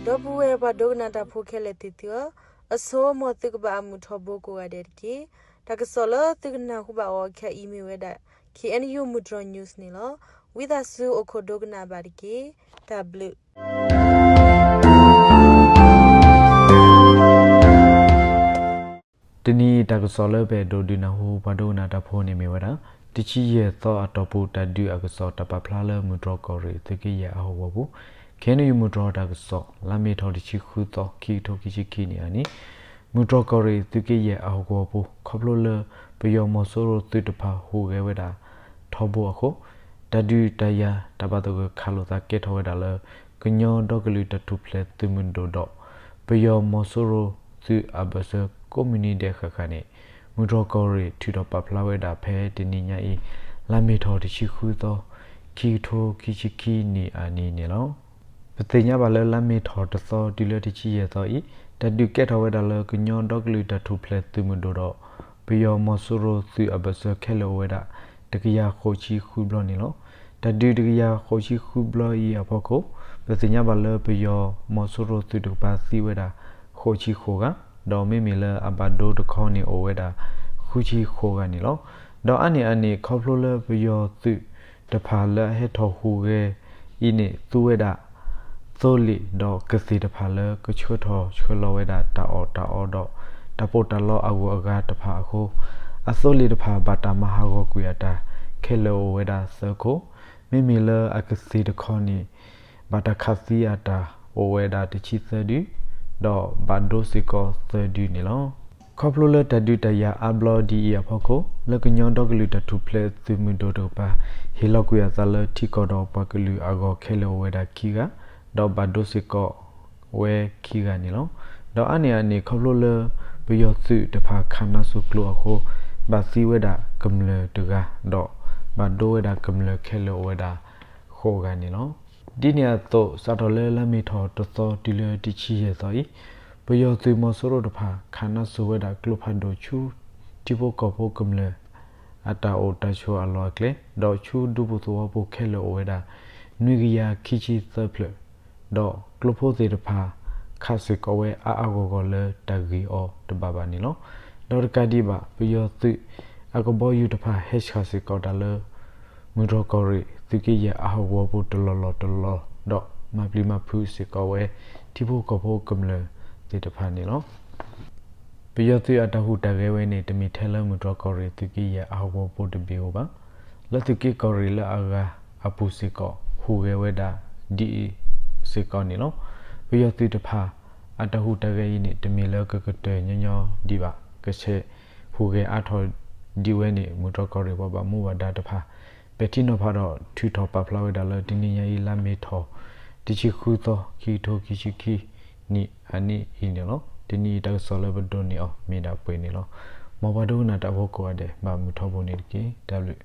ဒီပုၢ်ဝဲၢ်ပှၤဒိကနၣ်တၢ်ဖိခဲလၢာ်သ့ၣ်သုဧၢ, အဆိ မ်သုကဘၣ်အမုာ်ထီဘိကိးဂၤဒဲးတက့ၢ်. တၢ်ကစီၣ်လၢသုကနၢ်ဟူဘၣ်အီၤခဲအံၤမ့ၢ်ဝဲဒၣ် K N U မုၢ်တြီၤ news န့ၣ်လီၤ. ဝံသးစူၤအိၣ်ခိးဒိကနၣ်ဘၣ်တက့ၢ်. တၢ်ဘျုး တနံၤအံၤတၢ်ကစီၣ်လၢပအဲၣ်ဒိးဒုးနၢ်ဟူပှၤဒိကနၣ်တၢ်ဖိန့ၣ်မ့ၢ်ဝဲဒၣ် တဆံယဲၢ်သီအတီၢ်ပူၤ တၢ်ဒုးအကစီၣ်တၢ်ပာ်ဖျါလၢမုၢ်တြီၤကီၢ်ရ့ၣ်သုးက့ယဲၢ်အဟီၣ်ကဝီၤပူၤ, K N U မုၢ်တြီၤတၢ်ကစီၣ် လါမ့ၤထီၣ်တဆံဃုသီ ခံကထိခံဆံခံနံၣ်အနံၤ, မုၢ်တြီၤကီၢ်ရ့ၣ်သုးက့ယဲၢ်အဟီၣ်ကဝီၤပူၤ ခီဖျိလၢပယီၤမီၤစိရိၤသုးတဖၣ်ဟူးဂဲၤဝဲဒၣ်ထီဘိအဃိ တၢ်ဒုးတၢ်ယၤတၢ်ဘၣ်သဂၢၢ်ခးလိာ်သးကဲထီၣ်ဝဲဒၣ်လၢ ကညီဒီကလုာ်တၢ်ထူၣ်ဖျဲးသုးမုၢ်ဒိၣ်ဒီး ပယီၤမီၤစိရိၤသုးအဘၢၣ်စၢၤကိးမုၢ်နံၤဒဲးဃၣ်ဃၣ်န့ၣ် မုၢ်တြီၤကီၢ်ရ့ၣ်ထုးထီၣ်ပာ်ဖျါဝဲဒၣ်ဖဲတနံၤညါအံၤ လါမ့ၤထီၣ်တဆံဃုသီ ခံကထိခံဆံခံနံၣ်အနံၤန့ၣ်လီၤ. ပသ့ၣ်ညါဘၣ်လၢလါမ့ၤထီၣ်တသီတုၤလၢတဆံယဲၢ်သီအံၤ တၢ်ဒုးကဲထီၣ်ဝဲဒၣ်လၢကညီဒီကလုာ်တၢ်ထူၣ်ဖျဲးသုးမုၢ်ဒိၣ်ဒီး ပယီၤမီၤစိရိၤသုးအဘၢၣ်စၢၤခဲလၢာ်အိၣ်ဝဲဒၣ် တကယၤဃိးဆံဃုဘျီန့ၣ်လီၤ. တၢ်ဒုးတကယၤဃိးဆံဃုဘျီအံၤအဖီခိၣ် ပသ့ၣ်ညါဘၣ်လၢပယီၤမီၤစိရိၤသုးတကပၤသံဝဲဒၣ် ဃိးဆံဃိးဂၤ, ဒီးမ့မ့ၢ်လၢအဘၣ်ဒိတခီန့ၣ်အိၣ်ဝဲဒၣ် ဃုဆံဃိးဂၤန့ၣ်လီၤ. ဒီးအါန့ၢ်အန့ၣ် ခီဖျိလၢပယီၤသုးတဖၣ်လၢအဟဲထီၣ်ဟူးဂဲၤအံၤန့ၣ် သူဝဲဒၣ် သိလ့ၣ်ဒီးကသ့ၣ်တဖၣ်လၢကဆှၢထီၣ်ဆှၢလီၤဝဲဒၣ်တၢ်အီၣ်တၢ်အီဒီး တၢ်ပီးတၢ်လီအဂုၤအဂၤတဖၣ်အဃိ အသိလ့ၣ်တဖၣ်ဘၣ်တၢ်မၤဟးဂီၤကွံာ်အတၢ် ခဲလၢာ်အိၣ်ဝဲဒၣ်သၢခိၣ်, မ့မ့ၢ်လၢအကသ့ၣ်တခီန့ၣ် ဘၣ်တၢ်ခးသံအတၢ်အိၣ်ဝဲဒၣ်တဆံသၢဒု, ဒီးဘၣ်ဒိစ့ၢ်ကီးသၢဒုန့ၣ်လီၤ. ခီဖျိလၢတၢ်ဒုးတၢ်ယၤအါဘျီဒ်အံၤအဖီခိၣ် လၢကညီဒီကလုာ်တၢ်ထူၣ်ဖျဲးသုးမုၢ်ဒိၣ်တကပၤ ဟ့ၣ်လီၤကွံာ်အသးလၢထံကီၢ်ဒီးပှၤကလုာ်အဂီၢ်ခဲလၢာ်အိၣ်ဝဲဒၣ်ခံဂၤ, ဒီးဘၣ်ဒိစ့ၢ်ကီးဝဲခံဂၤန့ၣ်လီၤ. ဒီးအါန့ၢ်အန့ၣ် ခီဖျိလၢပယီၤသုးတဖၣ်ခးနါစိၤကျိအဃိ ဘၣ်သံဝဲဒၣ်ကမျၢၢ်တဂၤ, ဒီးဘၣ်ဒိဝဲဒၣ်ကမျၢၢ်ခဲလၢာ်အိၣ်ဝဲဒၣ်ဃိးဂၤန့ၣ်လီၤ. ဒ်န့ၣ်အသိး စးထီၣ်လၢလါမ့ၤထီၣ်တသီတုၤလၢတဆံယဲၢ်သီအံၤ ပယီၤသုးမီၤစိရိၤတဖၣ် ခးနါစိၤဝဲဒၣ်ကျိဖးဒိၣ်ဆူ ထံဖိကီၢ်ဖိကမျၢၢ် အတၢ်အိၣ်တၢ်ဆိးအလီၢ်အကျဲ, ဒီးဆူဒူပူၤသဝီပူၤခဲလၢာ်အိၣ်ဝဲဒၣ် နွံကယၤခံဆံသၢဖျၢၣ်, ဒီးကျိဖိသ့ၣ်တဖၣ် ခးစ့ၢ်ကီးဝဲအါအါဂီၢ်ဂီၢ်လၢတၢ်ဂ့ၢ်အီၤတဘၣ်ဘၣ်န့ၣ်လီၤ. ဒီးတကးဒံးဘၣ် ပယီၤသုးအကဘီယူၤတဖၣ်ဟဲဆှးစ့ၢ်ကီးတၢ်လၢ မုၢ်တြီၤကီၢ်ရ့ၣ်သုးက့ယဲၢ်အဟီၣ်ကဝီၤပူၤတလီၢ်လီၢ်တလီၢ်လီၢ်, ဒီးမၤပျံၤမၤဖုးစ့ၢ်ကီးဝဲ ထံဖိကီၢ်ဖိကမျၢၢ်သ့ၣ်တဖၣ်န့ၣ်လီၤ. ပယီၤသုးအတၢ်ဟူးတၢ်ဂဲၤဝဲန့ၣ် တမ့ၢ်ထဲလၢမုၢ်တြီၤကီၢ်ရ့ၣ်သုးက့ယဲၢ်အဟီၣ်ကဝီၤပူၤတဘ့ၣ်ဧိၤဘၣ်. လၢသုးက့ကီၢ်ရ့ၣ်လၢအဂၤအပူၤစ့ၢ်ကီး ဟူးဂဲၤဝဲဒၣ်ဒ်အံၤစ့ၢ်ကီးန့ၣ်လီၤ. ပယီၤသုးတဖၣ် အတၢ်ဟူးတၢ်ဂဲၤအံၤန့ၣ် တမ့ၢ်လၢကကတၢၢ်ညီညီဒံးဘၣ်. ကဆဲးဟူးဂဲၤအါထီၣ်ဒံးဝဲန့ၣ် မုၢ်တြီၤကီၢ်ရ့ၣ်ပှၤဘၣ်မူဘၣ်ဒါတဖၣ် ပဲာ်ထံနီၤဖးဒီးထုးထီၣ်ပာ်ဖျါဝဲဒၣ်လၢတနံၤညါအံၤ လါမ့ၤထီၣ် တဆံဃုသီ ခံကထိခံဆံခံနံၣ်အနံၤအံၤန့ၣ်လီၤ. တနံၤအံၤတၢ်ကစီၣ်လၢပဒိးန့ၢ်အီၤမ့ၢ်ဒၣ်ပှဲၤန့ၣ်လီၤ. မ်ပှၤဒိကနၣ်တၢ်ဖိကိးဂၤဒဲး ဘၣ်မုာ်ထီဘိန့ၣ်တက့ၢ်. တၢ်ဘျုး